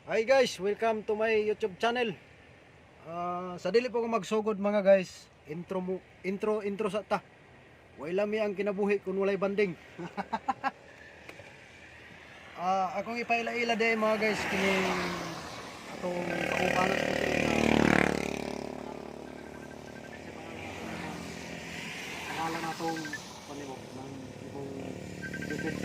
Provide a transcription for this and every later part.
Hi guys, welcome to my YouTube channel. Sa dili po ko magsugod, mga guys, intro mo, intro intro sa ta. Way lami ang kinabuhi kung walay banding. Akong ipaila-ila day, mga guys, kining atong kaubanan ko diri na pangalan atong panimo ng imong YouTube.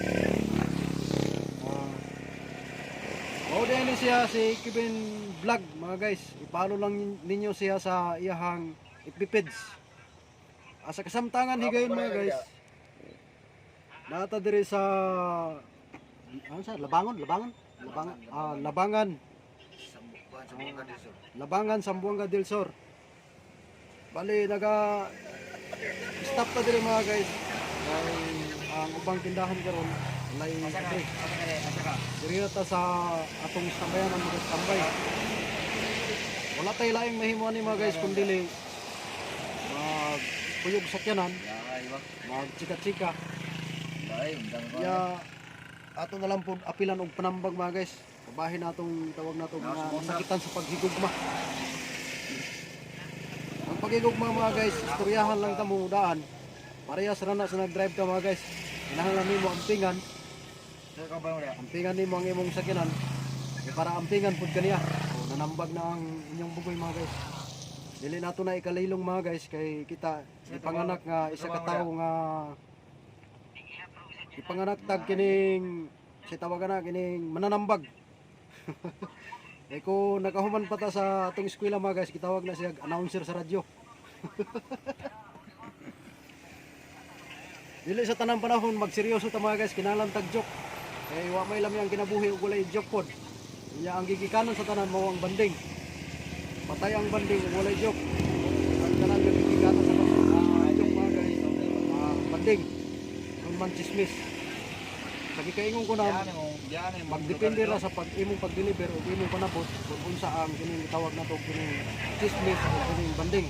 Mao din ni siya si Kevin Vlog, mga guys. I-follow lang ninyo siya sa iyahang FB page. Sa kasamtangan higayon, mga guys. Naa ta diri sa ano sa Labangon, Labangon, Labangan, Labangan, Labangan, Zamboanga del Sur. Bali naga stop ta diri, mga guys. Kay ang ubang tindahan karon walay kape. Diri na ta sa atong stambayan ang mga standby. Wala tay laing mahimo ani, mga guys, kun dili mag kuyog sakyanan, mag chika-chika. Ya ato na lang po apilan og panambag, mga guys. Kabahin natong tawag nato mga sakitan sa paghigugma. Ang paghigugma, mga guys, istoryahan lang ta mo daan. Parehas ra na sa nag-drive ka, mga guys. Kinahanglan nimo ampingan, ampingan nimo ang imong sakyanan. Kay para ampingan pud kaniya. O, nanambag na ang inyong bugoy, mga guys. Dili nato na ikalilong, mga guys, kay kita ipanganak nga isa ka tawo nga ipanganak tag kining si tawagan na kining mananambag. Eh kung nakahuman pa ta sa atong eskwela, mga guys, gitawag na siya announcer sa radyo. Dili sa tanang panahon magseryoso ta, mga guys, kinahanglan tag joke. Kay wa may lami ang kinabuhi ug walay joke pod. Unya ang gigikanan sa tanan mao ang banding. Patay ang banding ug walay joke. Ang tanan nga gigikanan sa joke, mga guys, banding. Kung man chismis. Sa gikaingon ko na magdepende ra sa pag imong pag-deliver o imong panabot kung unsa ang kining gitawag nato kining chismis o kining banding.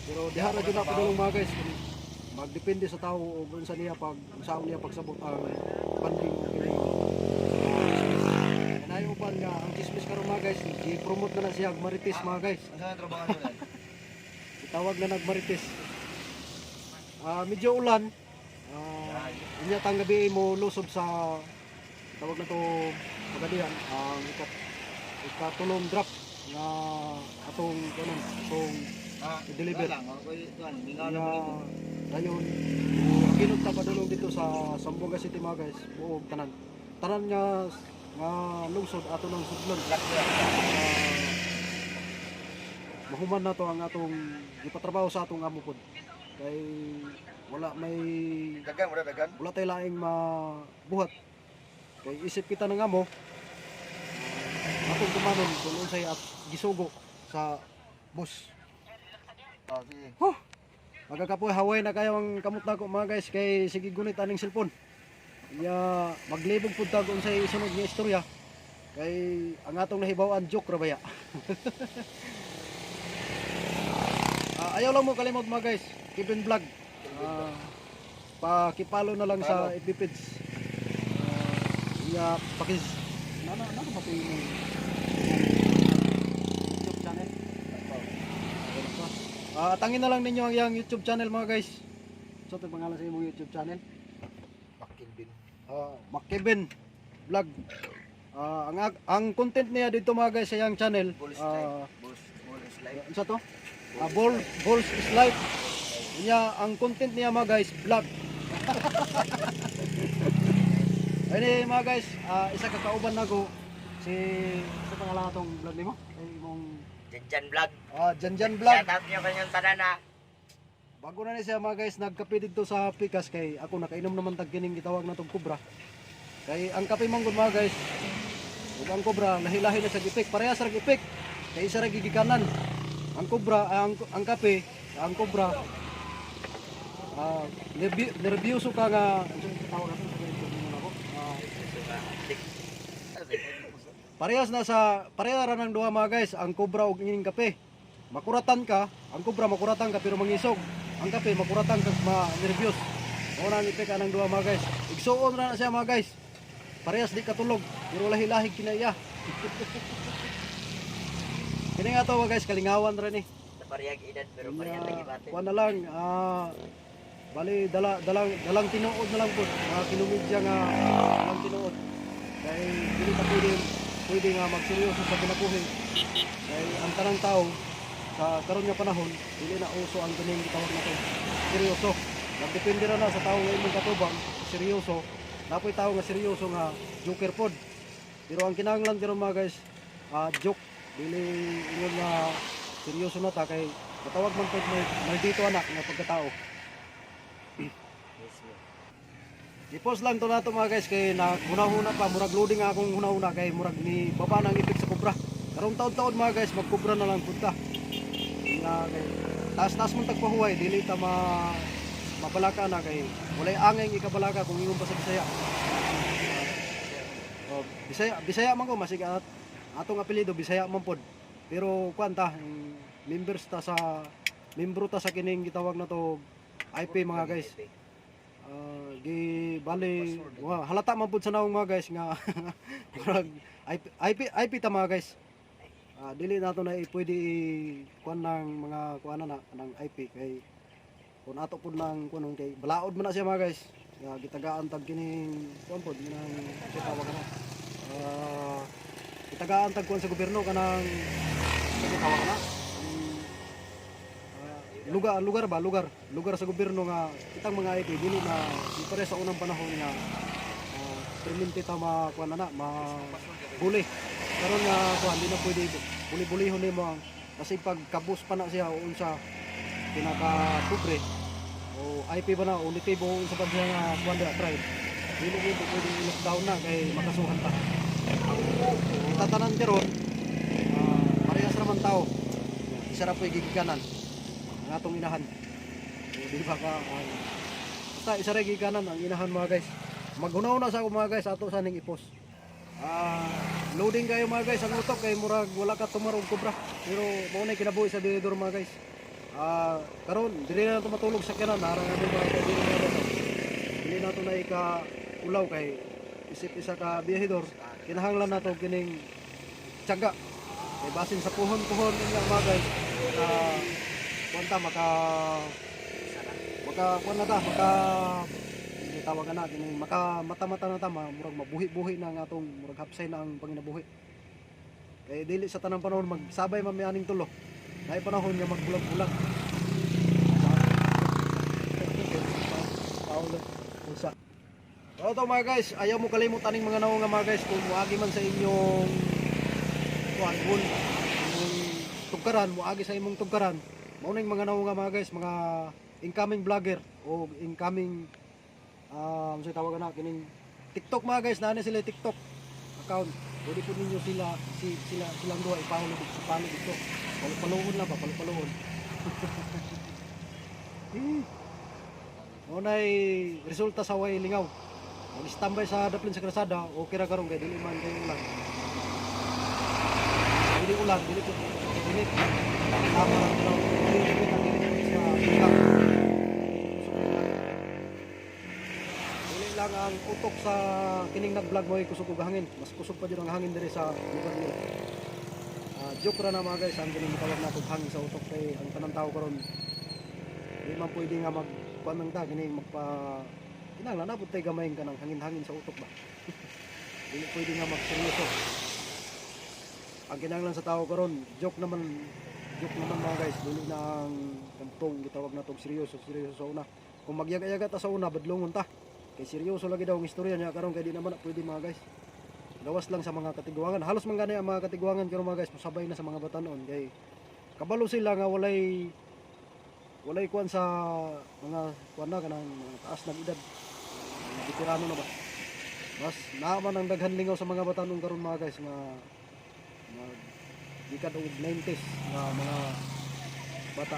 Pero diha ra gyud ako dulong, mga guys. Magdepende sa tao o unsa niya pag unsaon niya pagsabot ang banding o kining chismis. Kanayo uban nga ang chismis karon, mga guys, gi-promote na na siya og marites, mga guys. Itawag na nagmarites. Medyo ulan. Unya tang gabi mo lusob sa tawag na to pagadian ang ikatulong drop nga atong kanon atong i-deliver. Nga dayon ginod ta padulong dito sa Zamboanga City, mga guys, buog tanan. Tanan nga nga lungsod ato nang sudlon. Mahuman na to ang atong gipatrabaho sa atong amo pod. Kay wala may Dagan, wala dagan. Wala tay laing mabuhat. Kay isip kita ng amo, atong tumanon kung unsay at gisugo sa boss. Oh, sige. Huh. Magkakapoy haway na kayo ang kamot nako, mga guys, kay sige gunit aning cellphone. Ya maglibog pud ta kung unsay isunod nga istorya. Kay ang atong nahibaw-an joke ra baya. Ayaw lang mo kalimot, mga guys. Kevin Vlog. Paki-follow na lang sa FB page. Ya pakis na na na ba imong YouTube channel? Atangin na lang ninyo ang iyang YouTube channel, mga guys. So, ito pangalan sa imong YouTube channel? Makilbin. Mackevin Vlog. Ang content niya dito, mga guys, sa iyang channel, Balls life. Balls, balls life. Ano to? Balls is life. Niya ang content niya, mga guys, vlog. Ayun mga guys, isa ka kauban nako si sa pangalan atong vlog nimo? Ay imong Janjan Vlog. Janjan Vlog. Shout out nyo kanyang tanan ah. Bago na ni siya, mga guys, nagkape dito sa Pikas kay ako nakainom naman tag kining gitawag na tong Cobra. Kay ang kape man gud, mga guys, ug ang Cobra lahi-lahi na sa ipik, parehas ra ipik. Kay isa ra gigikanan. Ang Cobra, ang kape, ang Cobra, nervyoso ka nga ano tawag ato sa ganito mo nako. Parehas na sa pareha ra ng duha, mga guys, ang Cobra ug ining kape. Makuratan ka, ang Cobra makuratan ka pero mangisog. Ang kape makuratan ka ma nervyos. Mao na ang epek anang duha, mga guys. Igsuon ra na siya, mga guys. Parehas di katulog, pero lahi-lahi kinaya. Kini nga to, mga guys, kalingawan ra ni. Sa parehag edad pero parehag lagi bate. Kuan na lang, bali dala dalang dalang tinuod na lang po, mga kilomedya nga dalang tinuod. Kay dili ta pwede pwede nga magseryoso sa kinabuhi. Kay ang tanang tao sa karon nga panahon, dili na uso ang kining gitawag nato seryoso. Nagdepende ra na sa tao nga imong katubang, seryoso. Napoy tao nga seryoso nga joker pod. Pero ang kinahanglan karon, mga guys, joke, dili ingon nga seryoso na ta kay matawag man pod may maldito anak nga pagkatao. Mismo. I-post lang to nato, mga guys, kay na hunahuna pa, murag loading nga akong hunahuna kay murag ni baba na ang ipik sa kubra. Karong taon-taon, mga guys, magkubra na lang punta. Nga kay taas-taas mong tagpahuway, dili ta ma mabalaka na kay walay angay ang ikabalaka kung ingon pa sa Bisaya. Oh, Bisaya Bisaya man ko masig at atong apelyido Bisaya man pod. Pero kuan ta, members ta sa membro ta sa kining gitawag na to IP, mga guys. Gi bali wa, halata man pud sa naong, mga guys, nga murag IP IP IP ta, mga guys. Dili nato na pwede kuan ng mga kuan na ng IP kay kung ato pud nang kuan kay balaod man na siya, mga guys. Nga gitagaan tag kining kuan pod nang sa tawag na. Gitagaan tag kuan sa gobyerno kanang sa tawag na. Lugar lugar ba lugar lugar sa gobyerno nga kitang mga IP dili na di pare sa unang panahon nga perminti ta ma kuan na na ma buli karon nga kuan di na pwede buli-bulihon nimo ang kasi pagkabos pa na siya o unsa pinaka pobre o IP ba na o nitibo o unsa pa siya nga kuan da tribe, dili mo pwede i-lockdown na kay makasuhan ta. Kita tanan karon, parehas ra man tao, isa ra po'y gigikanan ang atong inahan. O, di ba ka basta isa ra gigikanan ang inahan, mga guys. Maghuna-una sa ako, mga guys, ato sa ning ipos. Loading kayo, mga guys, ang utok kay murag wala ka tumarog kobra, pero mao na kinabuhi sa biyahedor, mga guys. Karon dili na nato matulog sa kanan harang ano, mga kaibigan, mga guys. Dili nato na ika ulaw kay isip isa ka biyahedor, kinahanglan nato kining tiyaga kay basin sa puhon-puhon nga, mga guys, kuan ta maka maka kuan na ta maka hindi tawagan na kining maka mata-mata na ta murag mabuhi-buhi na ang atong murag hapsay na ang panginabuhi kay dili sa tanang panahon magsabay man mi aning tulo. Naay panahon nga magbulag-bulag. Paulo usa. So to, mga guys, ayaw mo kalimot aning mga naong nga, mga guys, kung muagi man sa inyong kuan wall, imong tugkaran, muagi sa imong tugkaran. Mao ning mga naong nga, mga guys, mga incoming vlogger o incoming unsay tawag na kining TikTok, mga guys, naa ni sila TikTok account. Pwede po ninyo sila si sila silang duha i-follow i-follow dito. Palupaluon na ba, palupaluon. Eh. Mao nay resulta sa way lingaw. Mag-standby sa daplin sa krasada, okay ra karon kay dili man kay ulan. Dili ulan, dili ko init. Tama lang pero dili init ang dili sa ulan. Kusog ang langit. Dili lang ang utok sa kining nag-vlog mo ay kusog og hangin. Mas kusog pa jud ang hangin diri sa lugar nila. Joke ra na, mga guys, ang kining matawag na hangin sa utok kay ang tanang tao karon di man pwede nga mag kuan ng ta kining magpa kinahanglan na pud tay gamay ka ng hangin-hangin sa utok ba. Dili pwede nga magseryoso. Ang kinahanglan sa tao karon joke naman, joke naman, mga guys, dili na ang kantong gitawag na tong seryoso seryoso sa una. Kung magyaga-yaga ta sa una, badlongon ta kay seryoso lagi daw ang istorya niya. Karon kay di naman na pwede, mga guys, gawas lang sa mga katigwangan. Halos man gani ang mga katigwangan karon, mga guys, musabay na sa mga batanon kay kabalo sila nga walay walay kuan sa mga kuan na kanang mga taas ng edad, mga veterano na ba. Mas naaman ang daghan lingaw sa mga batanon karon, mga guys, nga mag gikan og 90s nga mga bata.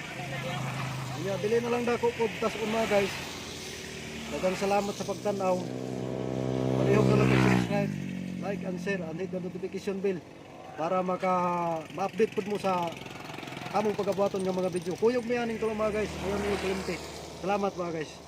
Nya dili na lang dako kog tas-on, mga guys. Daghang salamat sa pagtan-aw. Palihog na lang mag-subscribe, like and share and hit the notification bell para maka ma-update pud mo sa among pagabuhaton nga mga video. Kuyog mi aning tulo, mga guys. Ayaw niyo kalimti. Salamat, mga guys.